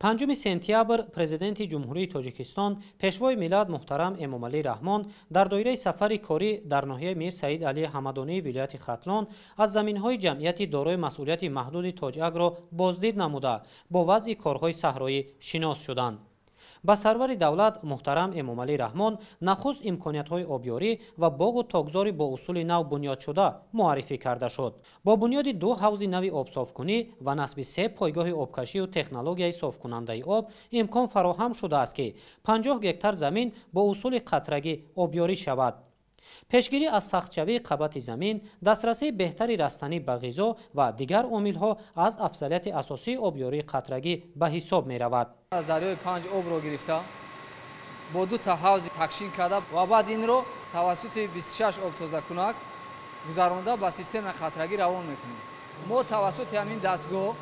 5 сентябр Президенти Ҷумҳурии Тоҷикистон, Пешвои миллат муҳтарам Эмомалӣ Раҳмон дар доираи сафари корӣ дар ноҳияи Мир Саид Али Ҳамадонии вилояти Хатлон аз заминҳои ҷамъияти дорои масъулияти маҳдуди Тоҷагро боздид намуда, бо вазъи корҳои саҳроӣ шинос шуданд. Ба сарвари давлат муҳтарам Эмомалӣ Раҳмон нахуст имкониятҳои обёрӣ ва боғу токзори бо усули нав бунёдшуда муаррифӣ карда шуд. Бо бунёди 2 ҳавзи нави обсофкунӣ ва насби 3 пойгоҳи обкашию технологияи софкунандаи об имкон фароҳам шудааст, ки 50 гектар замин бо усули қатрагӣ обёрӣ шавад. Пешгирӣ аз сахтшавии қабати замин, дастрасии беҳтари растанӣ ба ғизо ва дигар омилҳо аз афзалияти асосии обёрии қатрагӣ ба ҳисоб меравад. Аз дарёи Панҷ обро гирифта, бо 2 та ҳавзи такшин карда ва баъд инро тавассути 26 обтозакунак гузаронда ба системаи қатрагӣ равон мекунем. Мо тавассути ҳамин дастгоҳ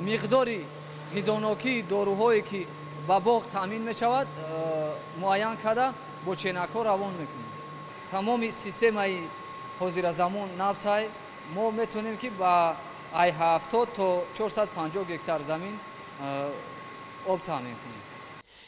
миқдори ғизонокии доруҳое ки ба боғ таъмин мешавад муайян карда бо ченакҳо равон мекунем. Тамоми системаи ҳозиразамон навсай мо метавонем ки ба 70 то 450 гектар замин об таъмин кунем.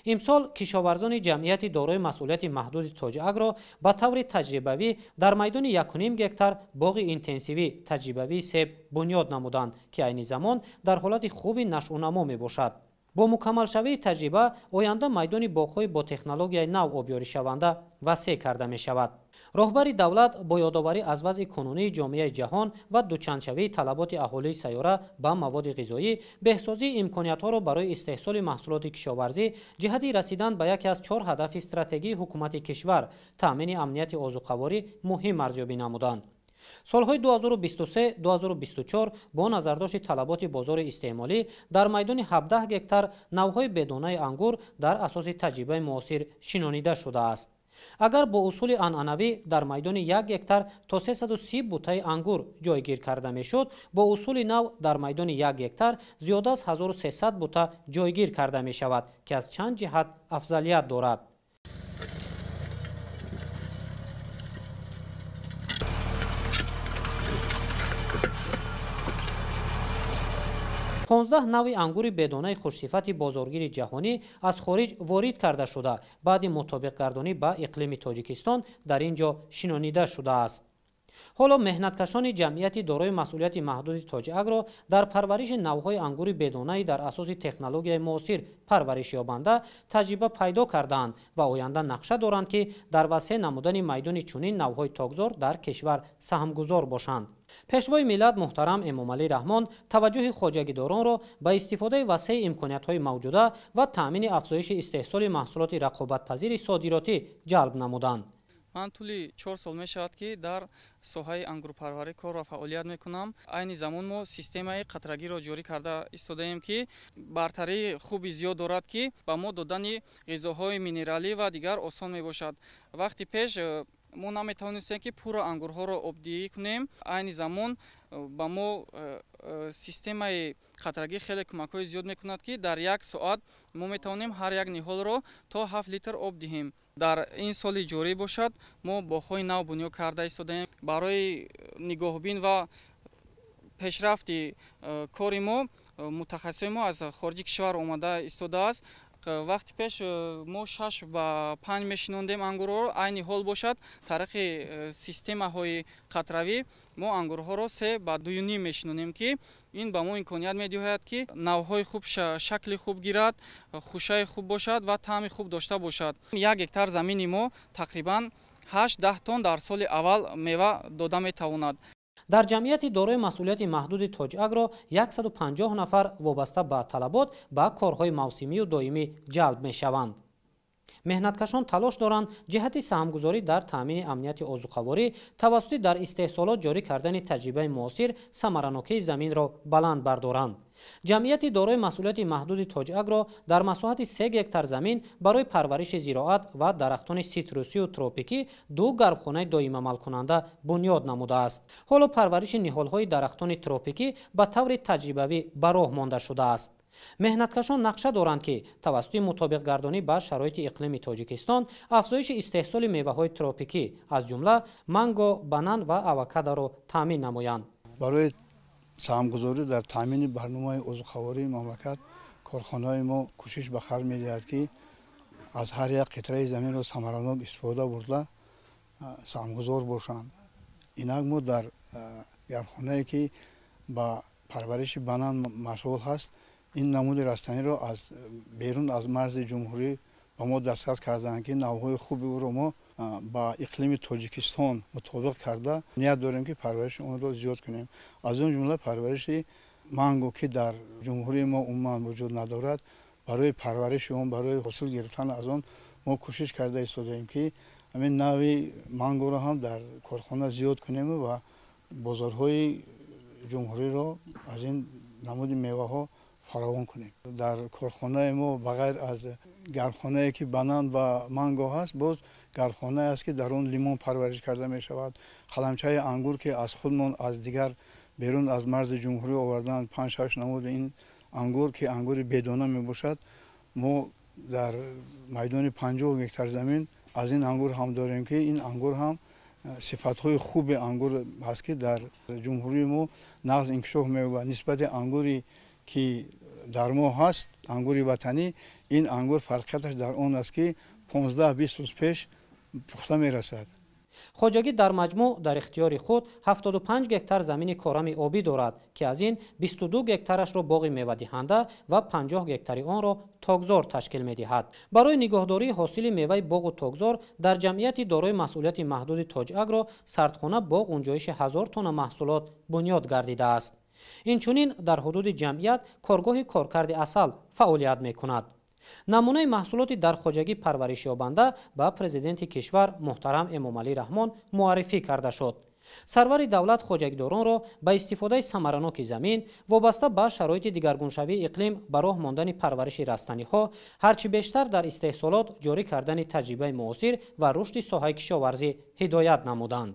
Имсол кишоварзони ҷамъияти дорои масъулияти маҳдуди Тоҷагро ба таври таҷрибавӣ дар майдони 1,5 гектар боғи интенсивӣ таҷрибавии себ бунёд намуданд, ки айни замон дар ҳолати хуби нашъунамо мебошад. Бо мукаммалшавии таҷриба оянда майдони боғҳои бо технологияи нав обёришаванда васеъ карда мешавад. Роҳбари давлат бо ёдоварӣ аз вазъи кунунии ҷомеаи ҷаҳон ва дучандшавии талаботи аҳолии сайёра ба маводи ғизоӣ, беҳсозии имкониятҳоро барои истеҳсоли маҳсулоти кишоварзӣ ҷиҳати расидан ба яке аз 4 ҳадафи стратегии ҳукумати кишвар таъмини амнияти озуқаворӣ муҳим арзёбӣ намуданд. Солҳои 2023-2024 бо назардошти талаботи бозори истеъмолӣ дар майдони 17 гектар навъҳои бедонаи ангур дар асоси таҷрибаи муосир шинонида шудааст. Агар бо усули анъанавӣ дар майдони 1 гектар то 330 бутаи ангур ҷойгир карда мешуд, бо усули нав дар майдони 1 гектар зиёда аз 1300 бута ҷойгир карда мешавад, ки аз чанд ҷиҳат афзалият дорад. 15 навъи ангури бедонаи хушсифати бозоргири ҷаҳонӣ аз хориҷ ворид карда шуда, баъди мутобиқгардонӣ ба иқлими Тоҷикистон дар ин ҷо шинонида шудааст. Ҳоло меҳнаткашони ҷамъияти дорои масъулияти маҳдуди Тоҷагро дар парвариши навъҳои ангури бедонаи дар асоси технологияи муосир парвариш ёбанда таҷриба пайдо кардаанд ва оянда нақша доранд, ки дар васеъ намудани майдони чунин навъҳои токзор дар кишвар саҳмгузор бошанд. Пешвои миллат муҳтарам Эмомалӣ Раҳмон таваҷҷӯҳи хоҷагидоронро ба истифодаи васеи имкониятҳои мавҷуда ва таъмини афзоиши истеҳсоли маҳсулоти рақобатпазири содиротӣ ҷалб намуданд. Ман тӯли 4 сол мешавад, ки дар соҳаи ангурпарварӣ кор ва фаъолият мекунам. Айни замон мо системаи қатрагиро ҷорӣ карда истодаем, ки бартарии хуби зиёд дорад, ки ба мо додани ғизоҳои минералӣ ва дигар осон мебошад. Вақти пеш мо наметавонистем, ки пурра ангурҳоро обдиҳӣ кунем. Айни замон ба мо системаи қатрагӣ хеле кӯмакҳои зиёд мекунад, ки дар як соат мо метавонем ҳар як ниҳолро то 7 литр об диҳем. Дар ин соли ҷорӣ бошад, мо боғҳои нав бунёд карда истодаем. Барои нигоҳбин ва пешрафти кори мо мутахассисони мо аз хориҷи кишвар омада истодааст. Вақти пеш мо 6 ба 5 мешинондем ангурҳоро, айни ҳол бошад тариқи системаҳои қатравӣ мо ангурҳоро 3 ба 2,5 мешинонем, ки ин ба мо имконият медиҳад, ки навъҳои хуб шакли хуб гирад, хушаи хуб бошад ва таъми хуб дошта бошад. 1 гектар замини мо тақрибан 8-10 тонн дар соли аввал мева дода метавонад. Дар ҷамъияти дорои масъулияти маҳдуди Тоҷагро 150 нафар вобаста ба талабот ба корҳои мавсимию доимӣ ҷалб мешаванд. Меҳнаткашон талош доранд ҷиҳати саҳмгузорӣ дар таъмини амнияти озуқаворӣ тавассути дар истеҳсолот ҷорӣ кардани таҷрибаи муосир самаранокии заминро баланд бардоранд. Ҷамъияти дорои масъулияти маҳдуди Тоҷагро дар масоҳати 3 гектар замин барои парвариши зироат ва дарахтони ситрусию тропикӣ 2 гармхонаи доимамалкунанда бунёд намудааст. Ҳоло парвариши ниҳолҳои дарахтони тропикӣ ба таври таҷрибавӣ ба роҳ монда шудааст. Меҳнаткашон нақша доранд, ки тавассути мутобиқгардонӣ ба шароити иқлими Тоҷикистон афзоиши истеҳсоли меваҳои тропикӣ аз ҷумла манго, банан ва авокадоро таъмин намоянд. Барои Саҳмгузорӣ дар таъмини барномаи озуқавории мамлакат корхонаи мо кӯшиш ба хар медиҳад, ки аз ҳар як қитъаи заминро самаранок истифода бурда саҳмгузор бошанд. Инак мо дар гармхонае, ки ба парвариши банан машғул ҳаст, ин намуди растаниро аз берун аз марзи ҷумҳурӣ ба мо дастрас карданд, ки навъҳои хуби ӯро мо ба иқлими Тоҷикистон мутобиқ карда ният дорем, ки парвариши онро зиёд кунем. Аз он ҷумла парвариши манго, ки дар ҷумҳурии мо умуман вуҷуд надорад. Барои парвариши он, барои ҳосил гирифтан аз он мо кӯшиш карда истодаем, ки ҳамин нави мангоро ҳам дар корхона зиёд кунем ва бозорҳои ҷумҳуриро аз ин намуди меваҳо фаровон кунем. Дар корхонаи мо ба ғайр аз гармхонае, ки банан ва манго ҳаст, боз гармхонае аст, ки дар он лимон парвариш карда мешавад. Қаламчаи ангур, ки аз худмон, аз дигар берун аз марзи ҷумҳурӣ овардан 5-6 намуди ин ангур, ки ангури бедона мебошад, мо дар майдони 50 гектар замин аз ин ангур ҳам дорем, ки ин ангур ҳам сифатҳои хуби ангур ҳаст, ки дар ҷумҳурии мо нағз инкишоф меёбад. Нисбати ангуре, ки дар мо ҳаст, ангури ватанӣ, ин ангур фарқияташ дар он аст, ки 15-20 рӯз пеш пухта мерасад. Хоҷагӣ дар маҷмӯъ дар ихтиёри худ 75 гектар замини корами обӣ дорад, ки аз ин 22 гектарашро боғи мевадиҳанда ва 50 гектари онро токзор ташкил медиҳад. Барои нигоҳдории ҳосили меваи боғу токзор дар ҷамъияти дорои масъулияти маҳдуди Тоҷагро сардхона бо ғунҷоиши 1000 тонна маҳсулот бунёд гардидааст. Инчунин дар ҳудуди ҷамъият коргоҳи коркарди асал фаъолият мекунад. Намунаи маҳсулоти дар хоҷагӣ парваришёбанда ба президенти кишвар муҳтарам Эмомалӣ Раҳмон муаррифӣ карда шуд. Сарвари давлат хоҷагидоронро ба истифодаи самараноки замин вобаста ба шароити дигаргуншавии иқлим, ба роҳ мондани парвариши растаниҳо, ҳарчи бештар дар истеҳсолот ҷорӣ кардани таҷрибаи муосир ва рушди соҳаи кишоварзӣ ҳидоят намуданд.